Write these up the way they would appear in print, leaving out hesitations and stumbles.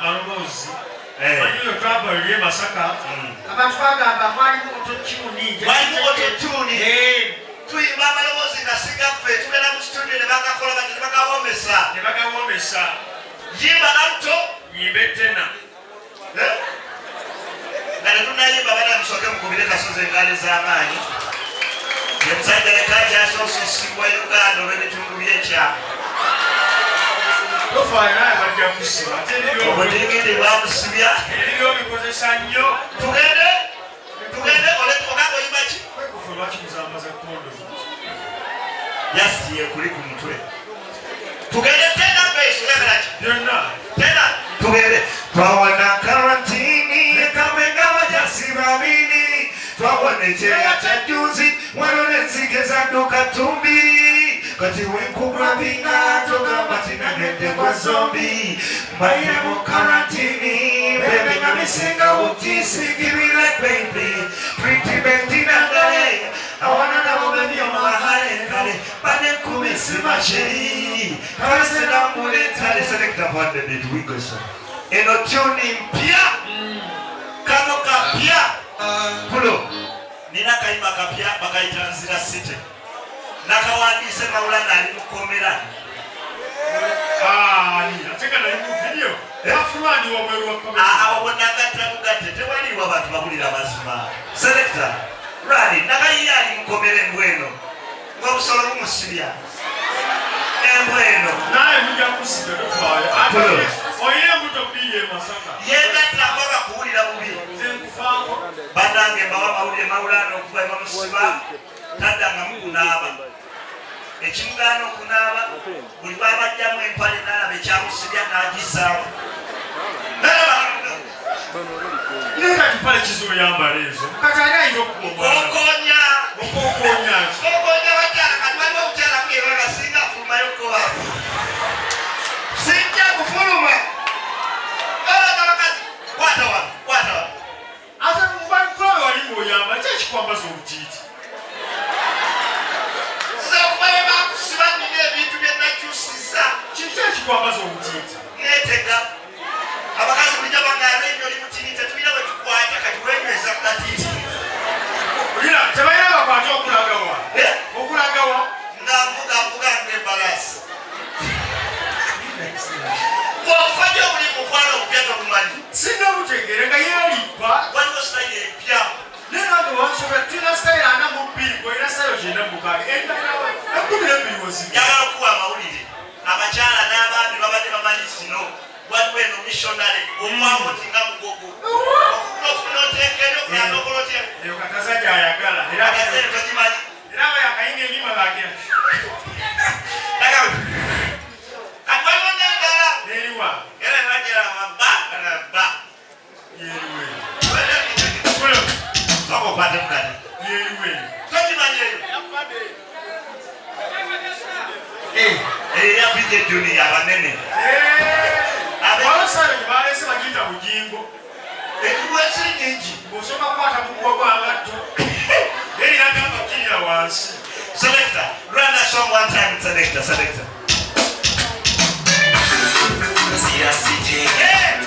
Amaloboozi. Eh. Manyi oyo twava luli e Masaka. Abantu bagamba mwalimu autotune. Mwalimu autotune. Eh. Tuyimba amaloboozi nga sigaffe, tugenda mu studio ne bagakola bati ne bagawomesa. Ne bagawomesa. Yimba alto. Yimbe tena. Eh? Nga tetunayimba bana musoke mukubire Kasozi engalo ez'amaanyi. Ye musajja leka akyasoose osibwa Uganda olw'ebitundu by'ekyama. Tofaayo naye bajja kusiba. Ate ebibyo Obutingidi bwamusibya. Ebibyo bikozesa nnyo. Tugende tugende ogamba oyimba ki? Kwekufu lwaki muzambaza kondomu? Yasi yekuli ku mutwe. Tugende tena base oyagala ki? Byonna. Tena tugende. Twawana karantini kamenga bajasi babiri twawona ekyeya kya jjuzi wano n'enzige zadduka tumbi kati wenkugulabinga togamba tinagende kwa zombi mbaire mu karantini bebe nga bisinga butisi give me like baby pretty bentinagale awana nabo baby omahale kale banekumisi masheri kabasenambuletale selecta pande bitwigosa eno tuni mpya kano kapya pulo nina kayimba kapya bakayita Nzira City nakawandiise Maulana ali mukomera. Awo nagatta bugatte tewaliwo abantu babulira mazima. Selector rani nakayiye ali mukomera embwa eno ng'obusolo bumusibya embwa eno. Naye mujja kusiba tofaayo. Oyina embuto bbiri e Masaka. Yegatta mpaka kuwulira bubi. Nze nkufaako. Bannange mbawa mawulire Maulana okuva ebamusiba taddangamu kunaaba. Ekimugaana okunaaba buli bw'abajjamu empale n'alaba ekyamusibya n'agissaamu. N'alaba Naye kati mpale kizibu yambala ezo. Kati ani ayinza okukuba omwana? Okonya. Okonya ki? Okonya bakyala kati waliwo omukyala mwebala singa afulumayo kuba. Sijja kufuluma. Olaga bakazi kwata wano kwata wano. Ate mubali wali ng'oyamba ki ekikwambaza obutiiti? Nze okuva bwe bakusiba nnina ebintu bye nakyusizza. Kiki ekikwambaza obutiiti? Neetega. Abakazi bulijjo bangamba ennyo oli mutini tetulina bwe tukwata kati wenyweza ku katiiti. Olina tebalina bakwate okulaga wa? Eh? Okulaga wa? Nga nvuga nvuga ng'embalaasi. Bw'ofa gye buli mukwano omupya togumanyi. Sinnabutegeere nga yeelimba. Waliwo sitayiro empya. Naye nange wansobola tulina sitayiro 42 gw'olina sitayiro 96 endala 12 weziri. Njagala okuwa amawulire. Abakyala n'abaami babadde bamanyi zino. Waliwo eno missionary okwawo nti nga mugogo. Okugula okufuna oteeka eri okulala n'okola otya? Eyo kataza gy'ayagala. Era Kataza eyo togimanyi. Era aba yakayinga enyuma bagira. Kati waliwo n'endala. N'eriwa? Era ne bagira ba na ba. Yeriwe. Sooka okwate mukati. Yeriwe. Togimanyi eyo. Eya VJ Junior abanene. Waliwo sale gye baleese bagiyita Bugingo. Enjubu eziri nyingi. Ng'osooka kukwata muguwa gwa ngatto. Eri nagamba kkirira wansi. Selector, run that song one time, selector, selector. Nzira City. Hey!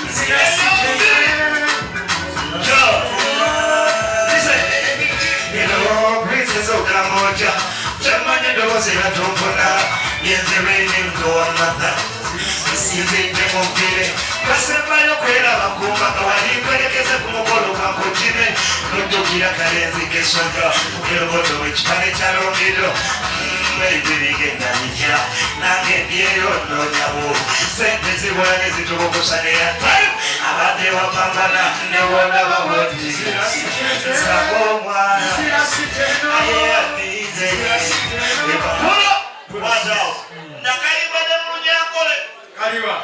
Nzira City. Joe. Listen. Hello, Princess Okamoja. Kyamanya eddoboozi eratunfuna. Yenze Reni mto wa Martha. Nsinzidde mu ffire. Kasembayo kweraba ku mbaga wali nkwerekeze ku mukolo kankukime. Nojjukira kalenzi k'essoga. Mukiroboto w'ekipale kya Longido. Ebyo bigenda bitya? Nange ndyeyo nnoonyawo. Ssente zibula ne zitubukusa ne yatayo. Abadde wapambana ne wondaba bw'oti. Nsaba omwana. Aye aninze. Pulo! Kwataawo. Nakayimba ne mu Lunyankole. Kaliwa.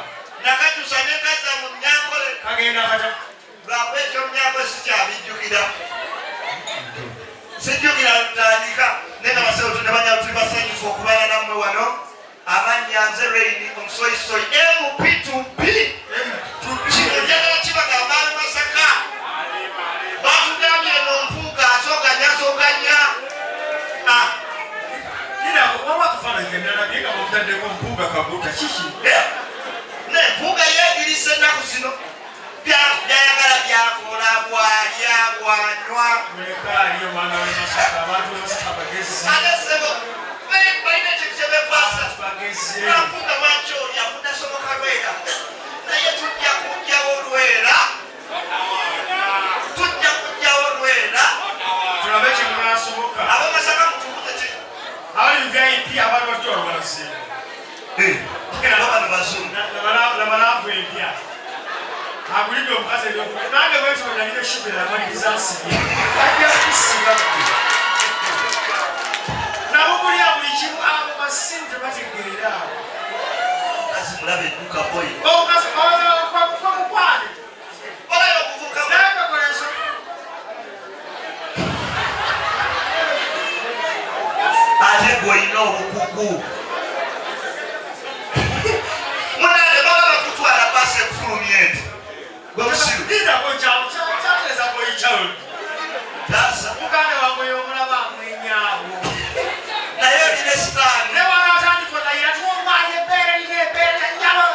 Nakakyusa ne kazza mu Lunyankole. Kagenda kata. Lwakuba eky'Olunyankole sikyabijjukira. Sijjukira lutandika. Naye nga bassebo ne bannyabo tuli basanyufu okubeera nammwe wano. Amannya nze Reini omusoyisoyi MP2P. Kino njagala kibagamba ab'e Masaka. Batugambye eno Mpuuga asooganya asooganya. Ah. Nina waliwo akafaananyi ke nalabye nga bamutaddeko Mpuuga Kaguta. Kiki? Ne Mpuuga yeegirise na Agulidde omukazi ebyokulya. Nange bwentyo bwe nalina eshubira amaliriza nsibye. Ajja kusiba ggwe. Namugulira buli kimu, abo basiru tebategeera abo. Omukazi mulabe edduka boyi. Omukazi mukwane. Olayo omuvubuka. Naye kakola ensobi. Ate gwe olina obukugu. Munange baba bakutwala baasi ekufulumya eti. Gwe musiru. Lindako kyatereeza boy child. Taasa. Muganda wange oyo omulaba amwenyaawo. Naye olina sitaani. Ne wanaatandika olayira tuwomwaye ebbeere lina ebbeere nyabo.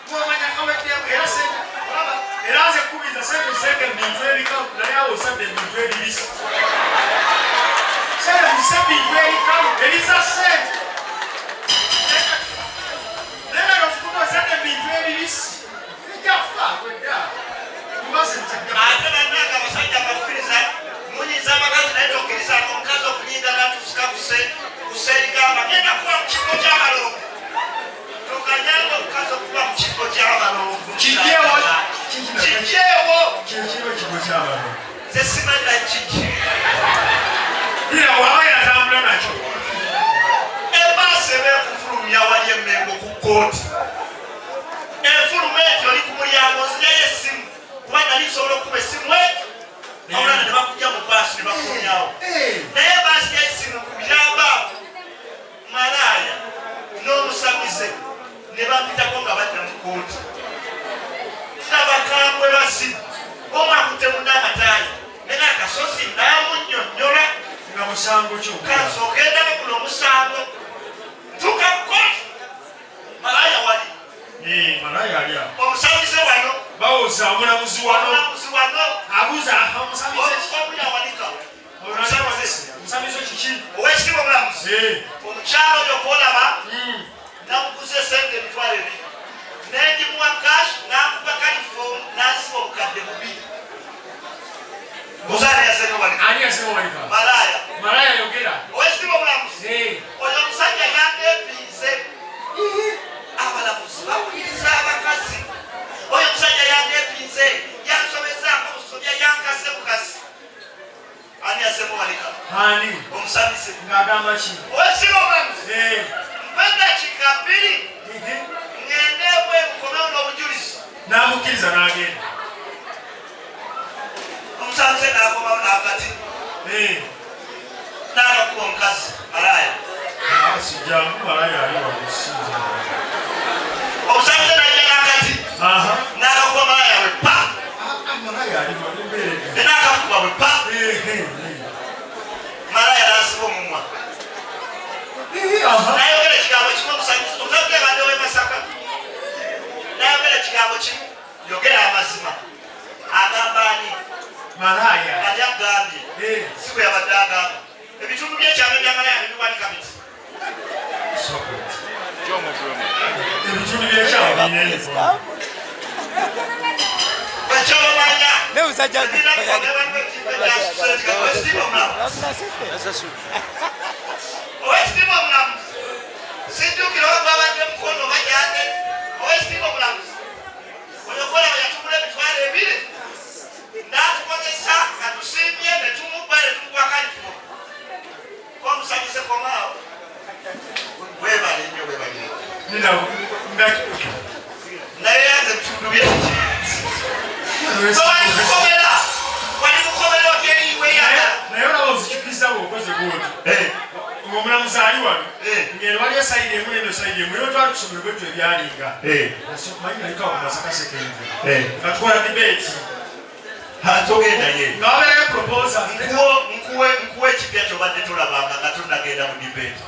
Bw'omanya kaweddemu era sente olaba era nze kubiza sente sente mu bintu ebikalu naye awo osadde mu bintu ebibisi. Sente muzise mu bintu ebikalu ebiza sente. Naye kati otukuta osadde mu bintu ebibisi. Bijja kufa gwedda. Kubaze ntajja. Ate bannange abasajja abakkiriza munyiiza abakazi naye tokkirizanga omukazi okunyiiga n'atusika kuseerigamba genda kuba mu kifo ky'abalongo. Toganyanga omukazi okuba mu kifo ky'abalongo. Kijjeewo. Kijjeewo. Kyekiro ekigo ky'abalongo. Nze simanyi na kiki. Ira waba yatambula nakyo. Ebaasi eba ekufulumya wali emmengo ku kkooti. Enfuluma etyo oli ku mulyango nzijayo essimu kuba nali nsobola okukuba essimu etyo awulana ne bakujja mu baasi ne bakulumyawo. Naye baasi y'essimu ku byamba malaaya n'omusamize ne bampitako nga badda mu kkooti. Nga bakambwe bazibu omu akutte munne amataayi naye akasozi n'amunnyonnyola. Nga musango ki ogwo? Kansooke ndabe guno omusango. Ntuuka mu kkooti malaaya wali. Malaaya ali awo. Omusamize wano. Bawoza omulamuzi wano. Omulamuzi wano. Abuuza omusamize ki? Omu yawanika. Omusamize kiki? Owekitiibwa omulamuzi. Omukyala oyo kwolaba namuguze sente 20,000. Nendimuwa cash n'ankuba kalifoomu n'ansiba 2000. Ozaani yasenga wanika? Ani yasenga wanika? Malaaya. Malaaya yogera. Owekitiibwa omulamuzi. Oyo omusajja yandeepinze. Abalamuzi bawuliriza abakazi. Oyo omusajja yandeepinze, yansobezaako busobya, yankase bukasi. Ani yasenga wanika? Ani? Omusamize. Ng'agamba ki? Owekitiibwa omulamuzi. Mpa eddakiika 2. Ngende ebweru nkomewo n'obujulizi. N'amukkiriza n'agenda. Omusamize n'akomawo n'akati. N'akakuba omukazi malaaya. Sijjangu malaaya ali wano sinza. Omusamize n'ajja n'akati. N'akakuba malaaya bwe pa. Malaaya ali wano mbeera. Ne n'akakuba bwe pa. Malaaya n'asiba omumwa. N'ayogera ekigambo kimu omusamize. Omusamize abadde w'e Masaka. N'ayogera ekigambo kimu. Yogera amazima. Agamba ani? Malaaya. Ani agambye? Si bwe yabadde agamba. Ebitundu by'ekyalo bya malaaya bibiwanika biti. Ebitundu by'ekyalo birina emikono. Ekyobamanya. Owekitiibwa omulamuzi. Sijjukira oba gwabadde mukono oba gyande. Owekitiibwa omulamuzi. Oyo gwolaba yatugula 20,000 n'atukozesa nga tusiimye ne tumubba ne tumuwa kalifo. Omusamize komaawo. Weebale nnyo, weebale. Naye yanze ebitundu bye. Wali mukomera. Wali mukomera otyeriiwe yala. Naye olaba ozikyukiza bw'okoze bw'otyo. Ng'omulamuzi ali wano. Ng'eno waliyo sayidi emu n'eno sayidi emu. Era twali tusomero bwetyo ebyalinga. Manyi nalikawo ku Masaka Secondary. Nga tukola debate. Togenda ye. Nga wabeerayo proposal. Nkuwe ekipya ky'obadde tolabanga nga tonnagenda mu debate.